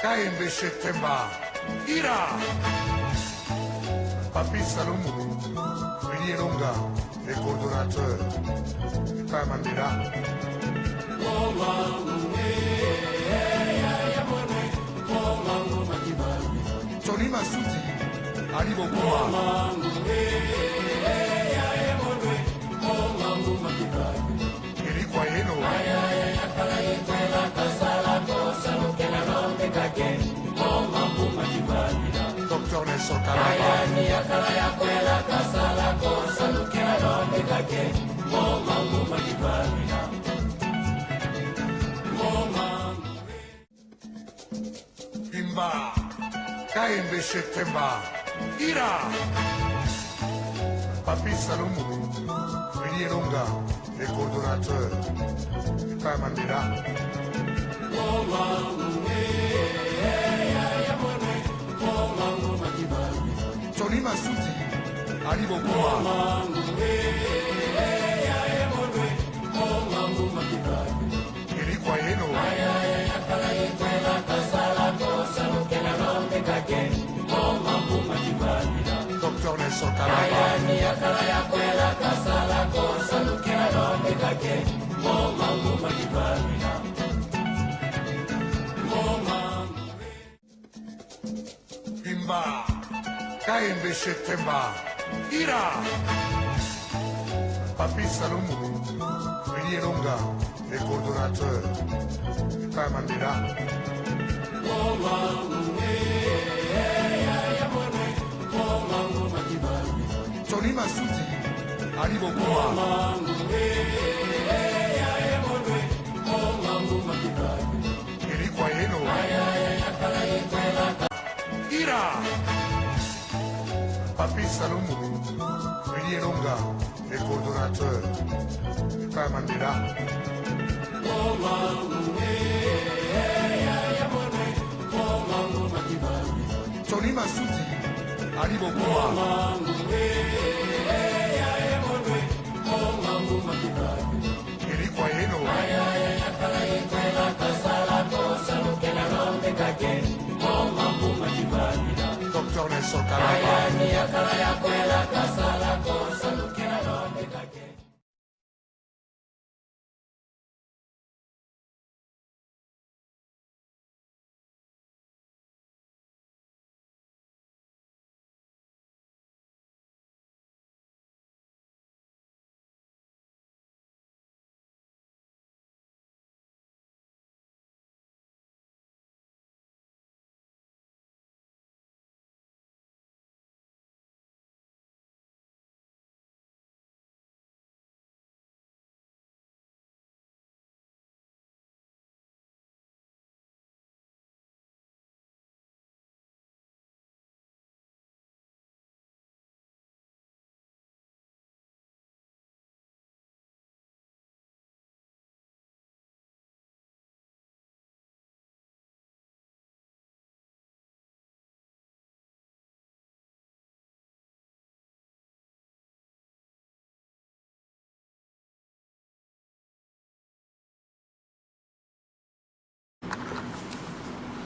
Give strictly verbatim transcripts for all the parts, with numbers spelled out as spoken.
Kayembe Shetemba, Ira. Papi Salumu, Willy Elonga, le coordonnateur. Epa Mandela. Tony Masudi, Ali Bokuma. Eli kwa yeno. Docteur Nelson Kalamba. Bimba, Kayembe Shetemba, Ira. Papi Salumu, Willy Elonga, le coordonnateur. Epa Mandela. Tony Masudi, Ali Bokuma. Eli kwa yeno. Docteur Nelson Kalamba. Bimba, Kayembe Shetemba, Ira. Papi Salumu, Willy Elonga, le coordonnateur. Epa Mandela. Tony Masudi, Ali Bokuma. Eli kwa yeno. Ira. Papi Salumu, Willy Elonga, le coordonnateur. Epa Mandela. Tony Masudi, Ali Bokuma. Eli kwa yeno. Docteur Nelson Kalamba.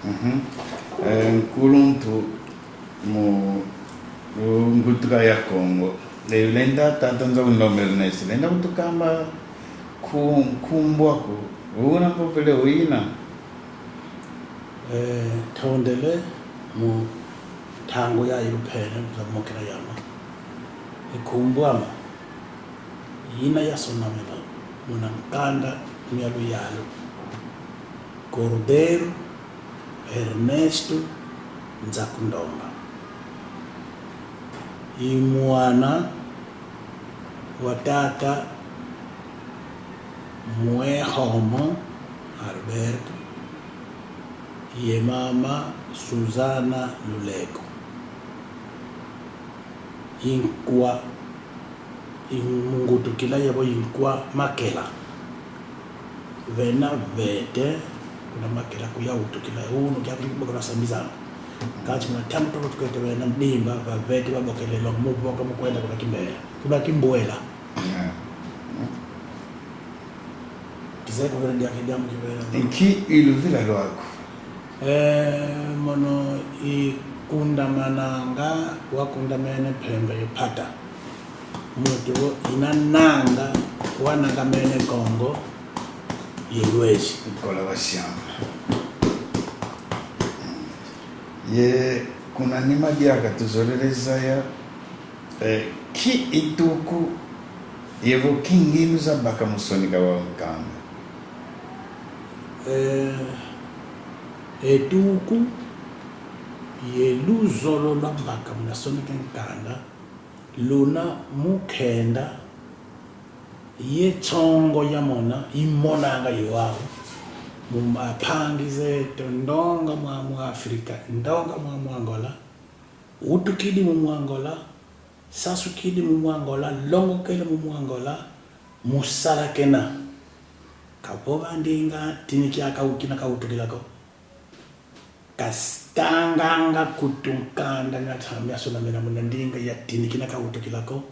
Mhm. Eh, nkuluntu mu, mu Ngutuka ya Kongo. Eh, lenda tata Nzau Ndombe Ernest, lenda kutukamba ku, nkumbu aku. Una mpovele wina. Eh, ntondele mu ntangu yayi lupene, muzamokela yama. Nkumbu ame. Ina yasonamena muna nkanda mia luyalu, Cordeiro Ernesto Nzaku Ndomba. I mwana wa tata Mwehomo Alberto, ye mama Susana Luleko. I nkwa, i mu Ngutukila yavo i nkwa Makela. Vena vete kuna Makela kuya wutukila, unu kia kuli kubakala sambizana. Kansi muna ntangu toko tukwete vena ndimba, vavete vabokele longo mu voka mu kwenda kuna Kimbela. Kuna Kimbwela. Yeah. Kizeye kuvela diaka diambu kivela. Nki iluvila lwaku? Eh, mono ikundamananga, wakundamene mpemba ye mpata. Muntu ina nanga, wanangamene Kongo ye lwezi. Nkola wa siama. Ye kuna nima diaka tuzolele zaya, eh, ki ituku yevo ki ngindu zabaka mu soneka wa nkanda. Eh, etuku ye luzolo lwabaka muna soneka nkanda, luna mu nkenda ye nsongo yamona, imonanga ye wau, mu mpangi zeto, ndonga mwa mu Afrika, ndonga mwa mu Angola, utukidi mu mu Angola, sasukidi mu mu Angola, longokele mu mu Angola, mu sala kena. Kavova ndinga tini kiaka kina kautukila ko. Katanganga nkutu nkanda na tami asonamena muna ndinga ya tini kina kautukila ko.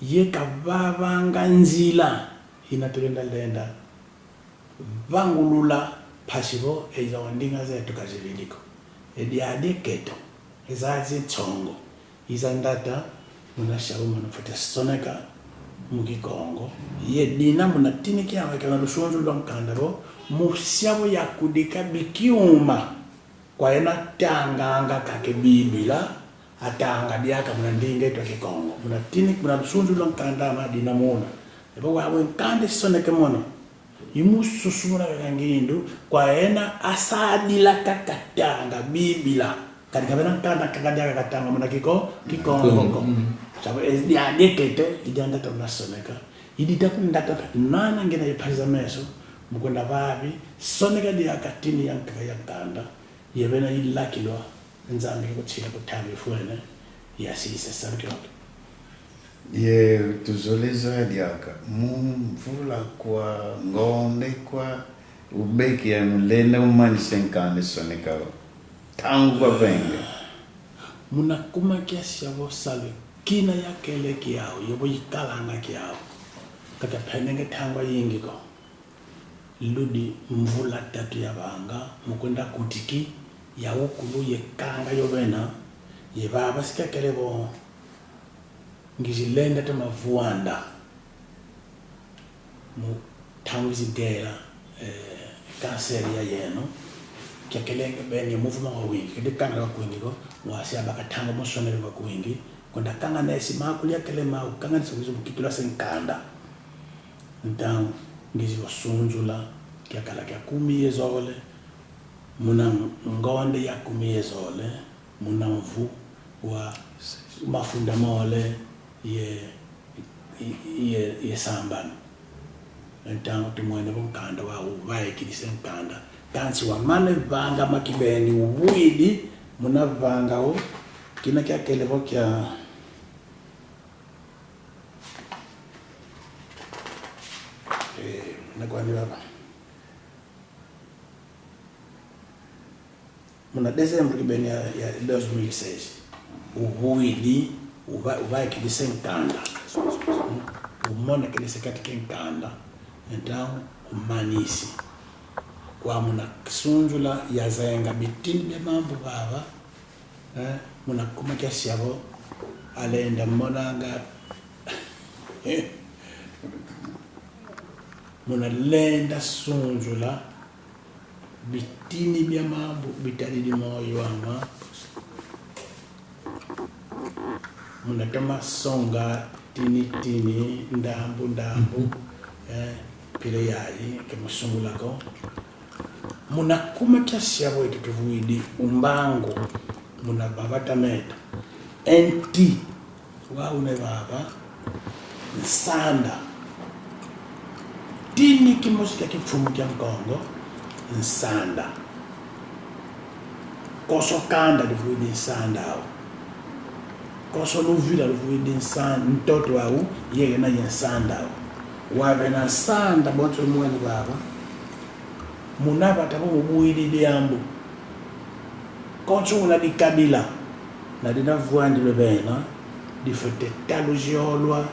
Ye kavavanga nzila ina tulenda lenda vangulula mpasi vo eza wa ndinga zeto kazivili ko. E diadi ekento, ezazi nsongo, iza ndata muna sia vo mono fwete soneka mu Kikongo. Ye dina muna tini kiame kia muna lusunzulu lwa nkanda vo, mu sia vo yakudika bikiuma, kwa ena tanganga kaka e Bibila, atanga diaka muna ndinga eto a Kikongo. Muna tini, muna lusunzulu lwa nkanda ama dina muna. Evo wau e nkanda isoneke mono, imususumuna kaka ngindu, kwa ena asadila kaka tanga Bibila. Kadi kavena nkanda kaka diaka katanga muna Kiko-, Kikongo ko. Mm. Savo e diadi ekento, i dia ndata muna soneka. I dita kundata, nana ngina ye mpasi za meso, mu kwenda vavi, soneka diaka tini ya nkaka ya nkanda, ye vena ilakilwa, Nzambi kutila kutanga ifwene, ya sisa sabi kiloto. Ye tuzolele zaya diaka, mu mvula kwa, ngonde kwa, ubeki ya mulenda umanise nkanda isoneka wo. Ntangu kwa venge. Muna kuma kiasi kia vo salu kina yakele kiau, yovo ikalanga kiau. Kata penenge ntangu yingi ko. Ludi mvula tatu yavanga, mu kwenda kutiki, ya ukulu ye kanga yo vena, ye vava si kiakele vo ngizi lenda toma vwanda. Mu ntangu zigela, eh, kanseri ya yeno, kiakelenge beni ye muvuma wawingi, kedi kangala wakwingi ko, wasi abaka ntangu musonele wakwingi, kwenda kanga nesi makuli akele mau, kanga nesi wizi mukitula se nkanda. Ntangu ngizi wasunzula, kiakala kia kumi ye zole, muna ngonde ya kumi ye zole, muna mvu wa mafunda mole ye, ye, ye sambanu. Ntangu tumwene vo nkanda wau, uvaikidi se nkanda. Kansi wamane vanga makibeni, uvwidi, muna vanga wo, kina kiakele vo kia, eh, nakwani vava. Muna dezembro kibeni ya, ya dois mil e seis, uvwidi, uva-, uvaikidi se nkanda. Umonekene se kati ke nkanda, então umanisi. Kwa muna kisunzula yazenga bitini bia mambu vava, eh, muna kuma kiasi avo alenda monanga. Muna lenda sunzula bitini bia mambu bitadidi moyo ama. Muna toma songa tini tini, ndambu ndambu, eh, mpila yayi ke musungula ko. Muna kuma kiasi avo eto tuvwidi umbangu, muna vavata meto. E nti, wau une vava, nsanda. Tini kimosi kia kimfumu kia Nkongo, nsanda. Konso kanda luvwidi nsanda au. Konso luvila luvwidi nsan-, ntoto au, yeye na ye nsanda au. Wavena nsanda bonso lumwene vava. Muna vata vo mubwidi diambu. Konso una dikadila, na dina vwandilwe vena, difwete taluziolwa,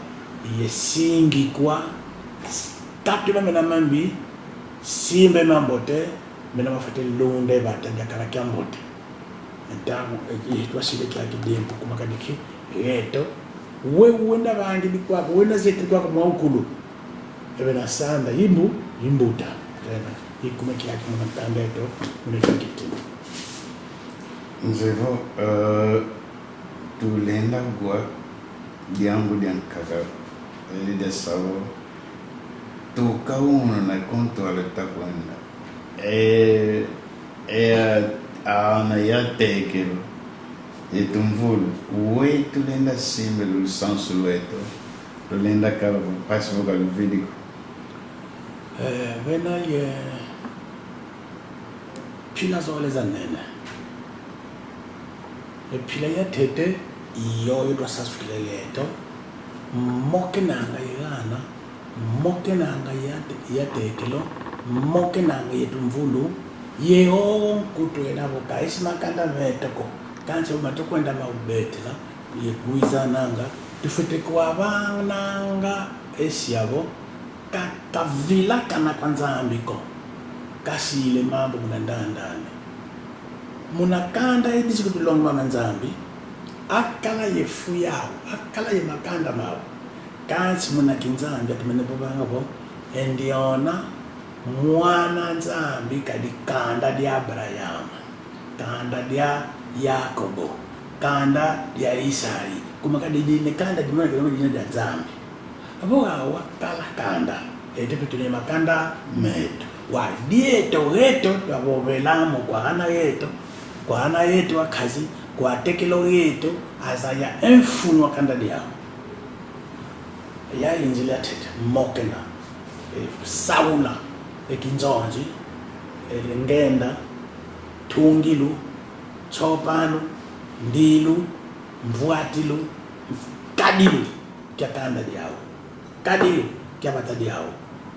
ye singikwa, katula mena mambi, simbe mambote, Mena mafwete lunda e vata diakala kiambote. Entamu, e, e, twasile kiaki diempo kuma kadi ki, yeto. We, wenda vangidi kwaku, wenda zeti kwaku mwaukulu. Ebe na sanda, imbu, imbuta. Ena, ikuma kiaki muna kanda eto, muna kiaki tini. Nzevo, eh, tulenda gwa diambu diankaka, eli dia sawo, tuka unu na kontu aleta kwenda. E, e a, ana yatekelo, yetu mvulu, wetu lenda simbelu lusansu lweto, lulenda kala vo mpasi vo kaluvidiko. Eh, vena ye, mpila zole za nene. E mpila yatete, i yoyo twasasukila yeto, mokenanga ye ana, mokenanga ya, yatekelo, mokenanga yetu mvulu, ye o nkutu ena vo kaisi makanda meto ko, kansi o matukwenda maubetela, ye kwizananga, tufwete kwavananga esi avo, ka, kavilakana kwa Nzambi ko, kasile mambu muna ndandani. Muna kanda edisi kutulonga mama Nzambi, akala ye fu yau, akala ye makanda mau. Kansi muna kinzambi atumene vovanga vo, e ndiona mwana Nzambi kadi kanda dia Abrahama, kanda dia Yakobo, kanda dia Isai, kuma kadi dine kanda dimona kadi dine dia Nzambi. Avo awa kala kanda, eto petu ne makanda meto. Wa dieto eto twavovelamo kwa ana eto, kwa ana eto akazi, kwa tekelo eto, azaya e mfunu wa kanda diau. Yayinzila tete, mokena, e, saula, e kinzonzi, e, ngenda, tungilu, nsopanu, ndilu, mvwatilu, kadilu kia kanda diau. Kadilu kia vata diau.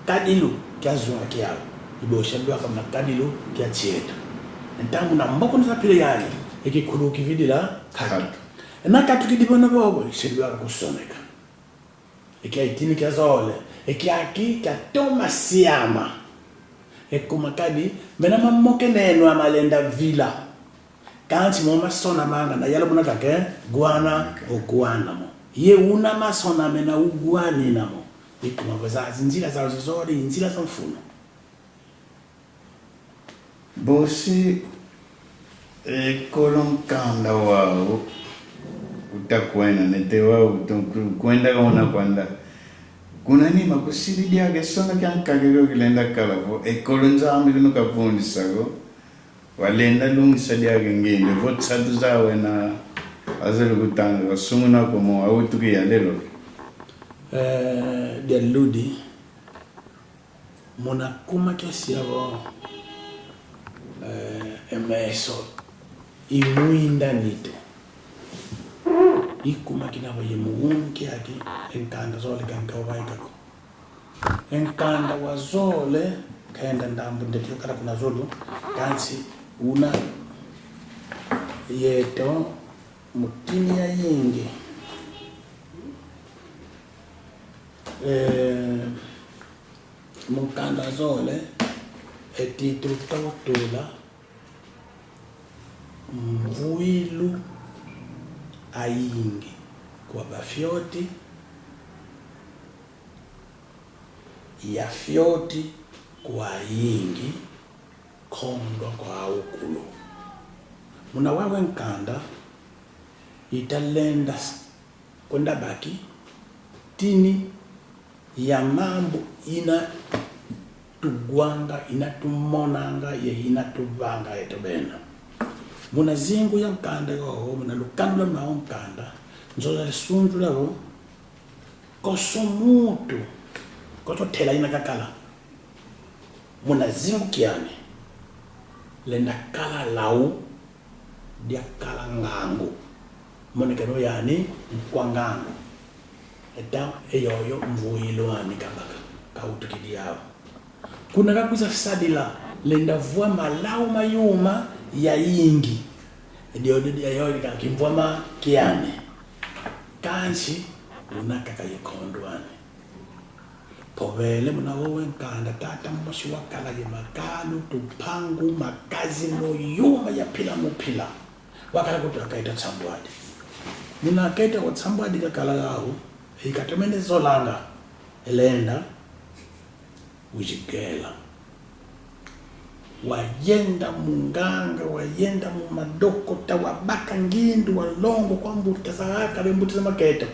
Kadilu kia zunga kiau. Ibo shelwaka muna kadilu kia nsi eto. Entamu na mboko nisa pile yayi, e kikulu kividila katu. Katu. Ena katu kidi vana vovo, shelwaka kusoneka. E kia itini kia zole, e kiaki kia toma siama. E kuma kadi, mena mamoke neno amalenda vila. Kansi mo masonamanga na yalo muna kake, gwana, o gwana mo. Ye una masona mena ugwanina mo. Ikuma vo zazi nzila zau zizole, nzila za mfunu. Bosi, e, kolo nkanda wau, utakwenda, nete wau, utu-, ku-, kwenda kaona kwanda. Kuna nima kusidi diaka e sona kiankaka kio kilenda kala vo, e kolo Nzambi kuno kavundisa ko, walenda lungisa diaka ngende, vo nsatu za wena, azele kutanga, wasunguna ko mo, autuki ya lelo. Eh, dia ludi, muna kuma kiasi avo, eh, e meso imwinda nitu. Ikuma kina vo ye mu unu kiaki, e nkanda zole kanka uvaika ko. E nkanda wa zole, kenda ndambu ndeti kala kuna zulu, kansi una yeto mu tini yayingi. Eh, mu nkanda zole, e titulu tutawutula, mvwilu ayingi kwa bafioti, yafioti kwa ayingi, kondwa kwa aukulu. Muna wewe nkanda, italenda s-, kwenda baki, tini ya mambu ina tugwanga, ina tumonanga, ye ina tuvanga eto bena. Muna zingu ya nkanda yoho, muna lukanu lwa mau nkanda, nzola lisunzula vo, konso muntu, konso tela ina kakala muna zingu kiani, lenda kala lau, diakala ngangu. Monekeno yani nkwa ngangu. Eta eyoyo mvwilu ani kabaka, kautukidi au. Kuna kakwiza sadila, lenda vwama lau mayuma yayingi. Ediodio dia yoyo ka kimvwama kiani. Kansi, una kaka ye kondo ani. Mpovele muna wowe nkanda, tata mosi wakala ye makalu, tupangu, makazino, yuma ya mpila mu mpila. Wakala kutu aketa nsambwadi. Muna aketa wa nsambwadi kakala yau, ikatomene zolanga, elenda, wizigela. Wayenda mu nganga, wayenda mu madokota, wabaka ngindu, walongwa kwa mbuta za akala, mbuta za maketa.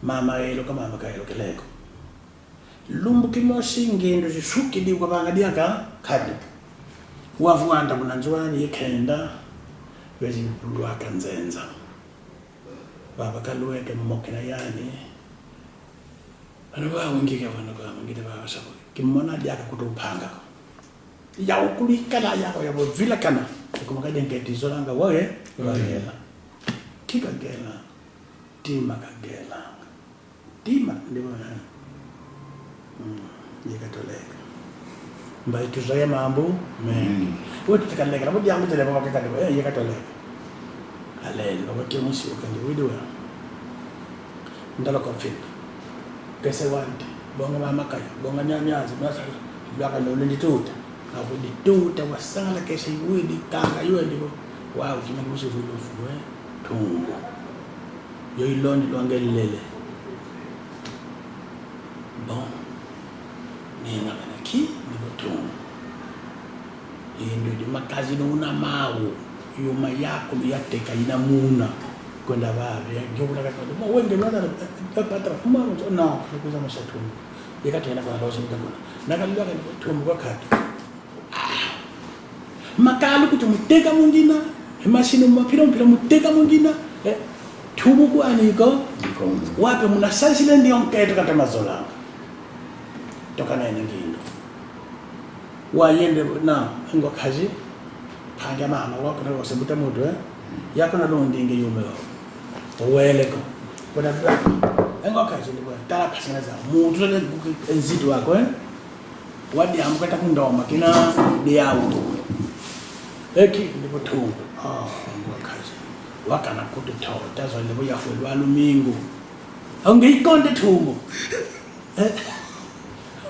Mama eloka, mama kaelokele ko. Lumbu kimosi ngindu zisukidi kwa banga diaka kadi. Wavwanda muna nzo ani ye kenda, wezi lwaka nzenza. Baba kalweke mokena yani. Ana ba wengike wana kwa mengite baba sabo. Kimona diaka kutu upanga ko. Ya ukulu ikala yako ya bo vila kana. Kuma kadi nketi zolanga wawe, wayela. Kika gela. Tima kagela. Tima, ndi bo, eh. Mm, ye katoleka. Mba ituzaya mambu, me. Mm. Wetu tikaleka, na bo diambu tele baba kaka ndi bo, eh, ye katoleka. Alele, baba kio musi ukandi, widu wa. Ndalo kwa fina. Kese wanti, bonga mama kaya, bonga nyamyazi, masa, baka no lendi tuta. Abu di tuta, wasangala kese iwidi, kanga, yue ndi bo. Wau, kima musi vulu fulu, eh. Tungu. Yo ilondi lwangelele. Bon. Ninga mena ki, ni butungu. Indu di makazino una mau. Yuma yakulu yateka ina muna. Kwenda babi, ya, ngiobula kaka. Mo wenge mwana, eh, eh, patra, fuma, no, kuza mashatungu. Yeka tena kwa losi mtakuna. Nakalwa kwa tumbu kwa katu. Makalu kuti muteka mungina, e masini mu mpila mpila muteka mungina, eh, tubu kwani ko, wape muna sansile ndi onketo kata mazola. Toka na ene ngindo. Wayende na, ngo kazi, panga mama, wako na wose buta mutu, eh, yako na londi nge yume wako. Owele ko. Kuna, ngo kazi, ndi kwa, tala pasina za, mutu, le, nzito wako, eh. Wadi amu kata kundoma, kina diawu. Eki, ndi bo tumbu. Ah, ngo kazi. Wakana kutu tota, zole bo yafwe lwa lumingu. Onge ikonde tumbu. Eh?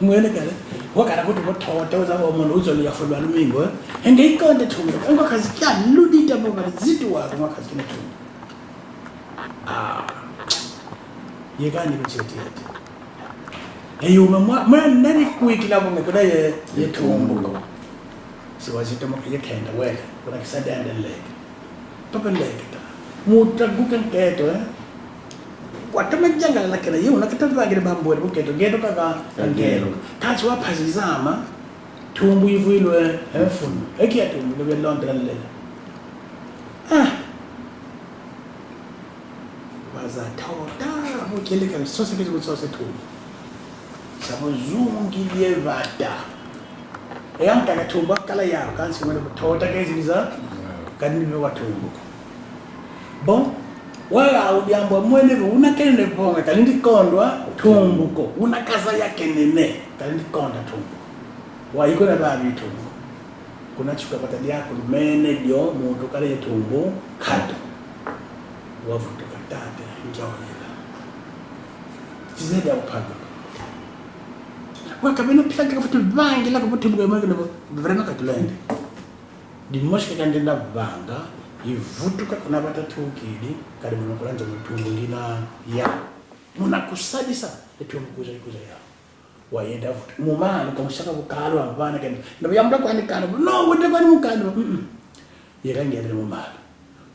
Mwene kale. Wakana kutu bo tota, oza bo mono uzole yafwe lwa lumingu, eh? Onge ikonde tumbu. Ngo kazi kia ludi ta bo bali zitu wa, ngo kazi kina tumbu. Ah. Yegani kucheti yeti. Eyuma mwa, mwa nani kwikila bunge kuna ye, ye tumbu ko. Si wazito mo ye kenda wele, kuna kisadi ande leke. Papa leke ta. Muta guka nketo, eh. Watama janga la kena, ye una kata vangile bambole, nketo, ngeto kaka, ngelo. Kansi wa pazi zama, tumbu ivwilwe, eh, funu. Eki ya tumbu, nge londela lela. Ah. Waza tota, mukele kali sose kezi kusose tumbu. Sabo zungi ye vata. E ankaka tumbu akala ya, kansi mwene tota kezi liza, kani ni wa tumbu ko. Bon, wala udiambo mwene ko, una kene bonga, kali ndi kondwa tumbu ko, una kaza ya kenene, kali ndi konda tumbu. Wa iko na babi tumbu. Kuna chuka pata diaku lumene dio muntu kale ye tumbu katu. Wavutuka tate, njaonela. Chize dia upaka. Wakabena pila kaka futu vangila kwa tumbu kwa mwaka na vrema katulende. Dimosi kaka ndenda vanga, ivutuka kuna vata tukidi, kadi muna kula nzo mu tumbu ngina ya. Muna kusadisa, e tumbu kuza, kuza ya. Wayenda vutu. Mu malu, kwa musaka bukalu, abana kenda. Ndaba yambula kwani kanu. No, wende kwani mukanu. Mm-mm. Yeka ngende mu malu.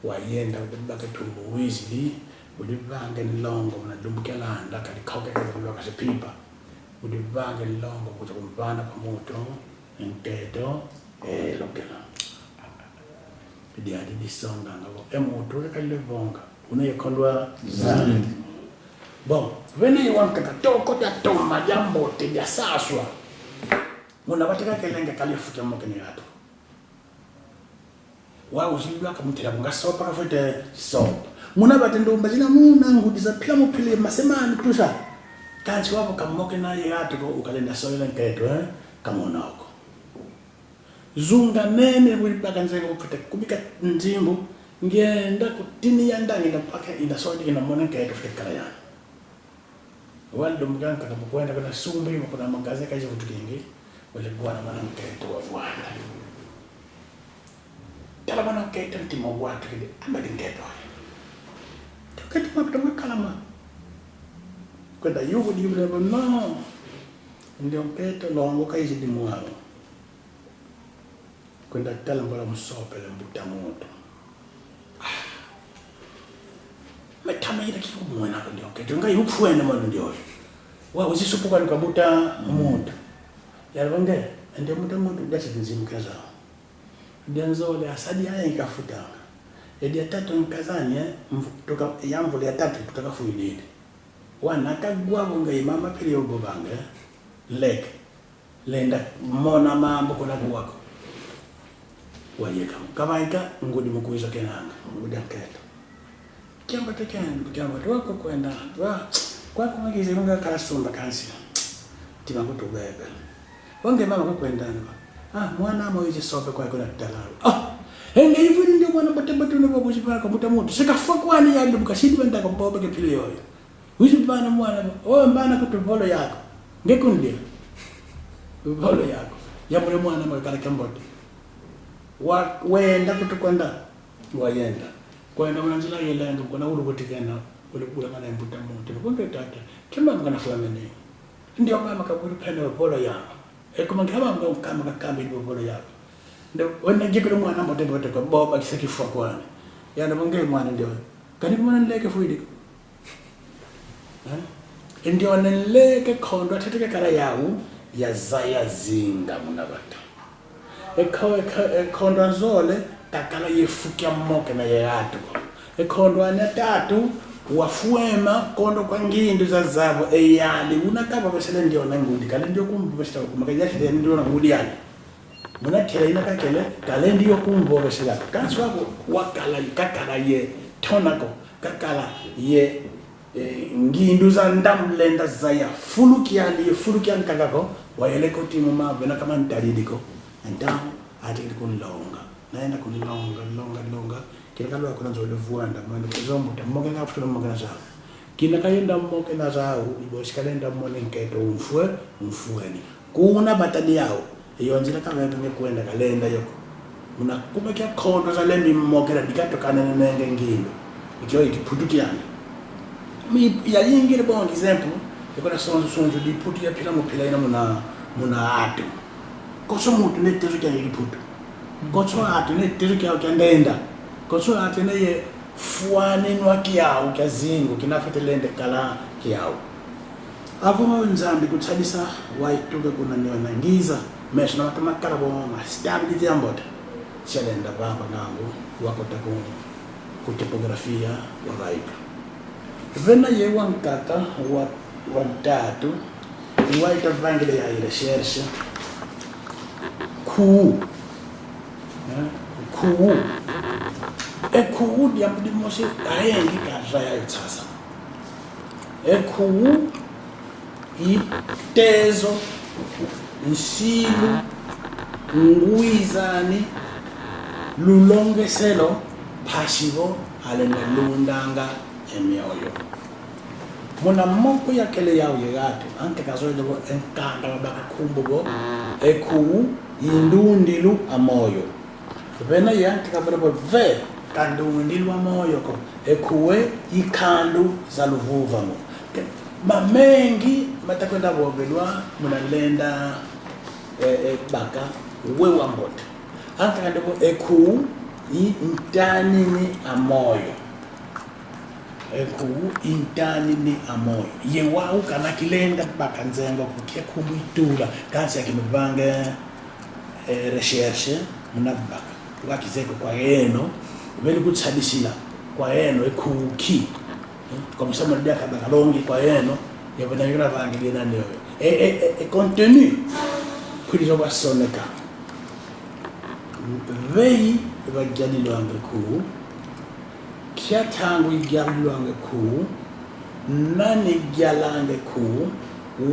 Wayenda, wabaka tumbu wizili, wadi vanga nlongo, muna dumbu kia landa, kadi kauke kaka wabaka se pipa. Wadi vanga nlongo, kuja kumvana kwa mutu, nketo, eh, lokela. Diadi disonga ngabo. E mutu, ule kali vonga. Una ye kondwa zandi. Bon, vene ye wankaka toko dia toma, dia mbote, dia saswa. Muna bateka kelenge kali fuke moke ni atu. Wa uzilwa ka mutela bunga sopa ka fwete sopa. Muna bate ndumba zina muna ngudi za pila mu pila masemani tusa. Kansi wabo kamoke na ye atu ko ukalenda soyela nketo, eh? Kamonoko. Zunga mene wili baka nzengo kufwete kubika nzimbu, ngenda kutini ya nda ngenda mpaka ina sodi ina mona nketo fwete kala yana. Waldo muganga kabukwenda kuna sumbi, kuna magaze kazi vutukingi, wele gwana mwana nkento wa vwanda. Tala mwana nkento ntima watukidi, amba di nkento. Nkento mapita mwa kalama. Kwenda yuvu di yuvu no. Ndio nkento longo kaizidi mwalo. Kwenda tala mbala musopele mbuta muntu. Ah. Metama ina kiku mwena ko ndio nkento. Ngai upwene mwana ndio. Wa uzi supu kwa nuka mbuta muntu. Yalonge, ndio mbuta muntu dasi nzimu keza. Dia nzole asadi aye ikafutanga. Edi ya tatu nkazani, eh, mvu-, tuka, ya mvula ya tatu tuka kafuilili. Wana kagwa bonga imama pili yo bobanga, eh. Leke. Lenda mona mambu kuna kuwako. Wayeka. Kabaika ngudi mukwiza kenanga. Ngudi ankento. Kiamba te ken, kiamba te wako kwenda. Wa, kwa kuma kizi munga kasumba kansi. Tima kutu bebe. Wange mama kukwenda nwa. Ah, mwana mo izi sope kwa kuna tala. Ah, enge ivu ndio mwana bote bote nwa buzi bako mbuta muntu. Seka fwa kwani ya ndubuka sidi banda kwa bobe ke pili yoyo. Wizi bana mwana, oh, mbana kutu volo yako. Nge kundia. Volo yako. Ya mule mwana mwe kala kembote. Wa, wenda kutu kwenda. Wayenda. Kwenda mwana nzila yelendo, kuna ulu kutikena, ulu kula mana mbuta muntu. Kunde tata. Kima mkana flamene. Ndio mama kabulu pene volo yako. E kuma kama mkama kakambi volo yako. Ndio, wenda jikulu mwana mbote mbote kwa boba kiseki fwa kwani. Yana bonge mwana ndio. Kani kuma nleke fuidi. Eh? Ndio nenleke kondo ateteke kala yau, yazaya zinga muna vata. Eko, eko, e kondo anzole, kakala ye fukia moke na ye atu. E kondo ane atatu, wafwema, kondo kwa ngindu zazavo, e yandi, una kaba besele ndio na ngudi, kale ndio kumbu besele kumaka yashile ndio na ngudi yandi. Muna tela ina kakele, kale ndio kumvovesela. Kansi wako wakala, kakala ye tonako, kakala ye, eh, ngindu za ndambu lenda zaya. Fulu kiandi ye fulu kiandi kakako, wayele ko timu ma, vena kama ntalidi ko. Entamu, ati kili kunlonga. Naenda kunlonga, longa, longa. Kina kalwa kuna nzole vwanda, mwene kuzombo, ta moke nga kufuna moke na zau. Kina kayenda moke na zau, ibo sikalenda mone nkento umfwe, umfweni. Kuna batani yau, iyo nzila kavembe nge kwenda kalenda yoko. Muna kuma kia kondo za lembi moke na dikato kanene nenge ngindo. Ikio iti putu kiani. Mi ya yingile bon example, yoko na sonzu sonzu di putu ya pila mu pila ina muna, muna atu. Konso muntu ne tezo kia ili putu. Konso atu ne tezo kia, kia ndenda. Konso atu ne ye fwani nwa kiau kia zingu, kina fete lende kala kiau. Avo Nzambi kutsadisa, waituka kuna niona ngiza, meso na matama kala bo ma stabilité ya mbote. Sialenda baba ngangu, wakota ku, ku topografia, wavaika. Vena ye wankaka, wa, wantatu, iwaita vangile ya recherche. Kuu. Eh, kuu. E kuu diambu dimosi, aengi kazaya yo sasa. E kuu, i tezo, nsilu, ngwizani, lulongeselo, mpasi vo, alenda lundanga, e mioyo. Muna moko ya kele yau ye gatu, ante kazoele vo e nkanda wabaka kumbu vo, e kuu, i ndundilu a moyo. Vena ye ante kabula vo ve, ka ndundilu a moyo ko, e kuu i kandu za luvuva mo. Ke, mamengi, mata kwenda vovelwa, muna lenda, e, e, baka, we wa mbote. Ante kande vo e kuu, i ntanini a moyo. E kuu i ntanini a moyo. Ye wau kana kilenda baka nzengo ko kia kumbu itula, kansi akimuvanga, eh, recherche, muna baka. Wakizeko kwa eno, veli kutsadisila kwa eno, e kuu ki. Eh, kwa musamu dia kabaka longi kwa eno, ye vana yura vangi dia nani oyo. E, e, e, e contenu, kuli zo basoneka. Vei, vagialilwanga kuu, kia ntangu igialilwanga kuu, nani igialanga kuu,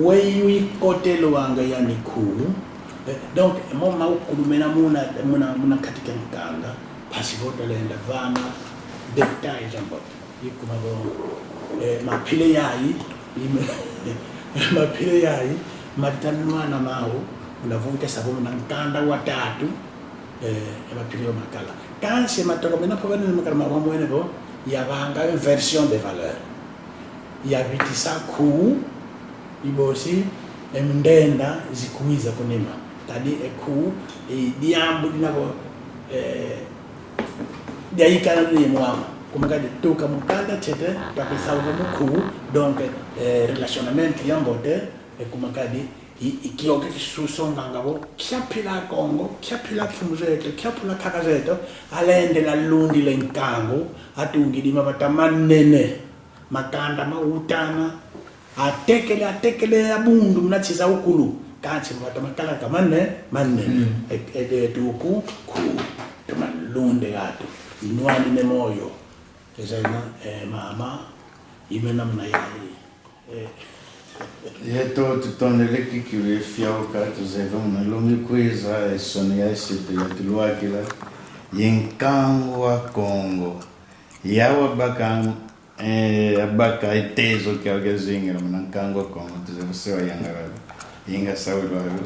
weyi ikotelwanga yani kuu. Eh, donc, mo maukulumena muna, muna, muna kati kia nkanda, mpasi vo twalenda vana, détails za mbote. Ikuma vo, eh, mapile yayi, Ime, mapile yayi, matita nwana mau, muna vute savo muna nkanda wa tatu, eh, e mapile yo makala. Kansi matoko mena po bana ni makala mama mwene bo, yavanga une version de valeur. Yavitisa ku, ibosi, e mundenda zikwiza kunima. Tadi e ku, e diambu dina bo, eh, diaikala ni mwama. Kuma kadi tuka mukanda tete, twakwisa uka muku, donc, eh, relationnement ya mbote, eh, kuma kadi, i, i kioke kisusonganga bo, kia pila Kongo, kia pila kimu zeto, kia pila kaka zeto, alendela lundila nkangu, atungidi mavata manene, makanda mautana, atekele, atekele, abundu, muna nsi za ukulu, kansi mavata makalaka mane, mane, mm, e, e, e, tuku, ku, toma lunde gatu, nwanine moyo, ezana, eh, mama, ime namna yayi, eh. Yeto tutondele kikilu ye fiauka, tuzeye muna lumbu ikwiza, e soni ya isitu yatuluakila, ye nkangu wa Kongo, yawa baka Eh, abaka e tezo kiau kiazingila muna nkangu wa Kongo, tuzeye se wayangalala. Inga sawi lwalu.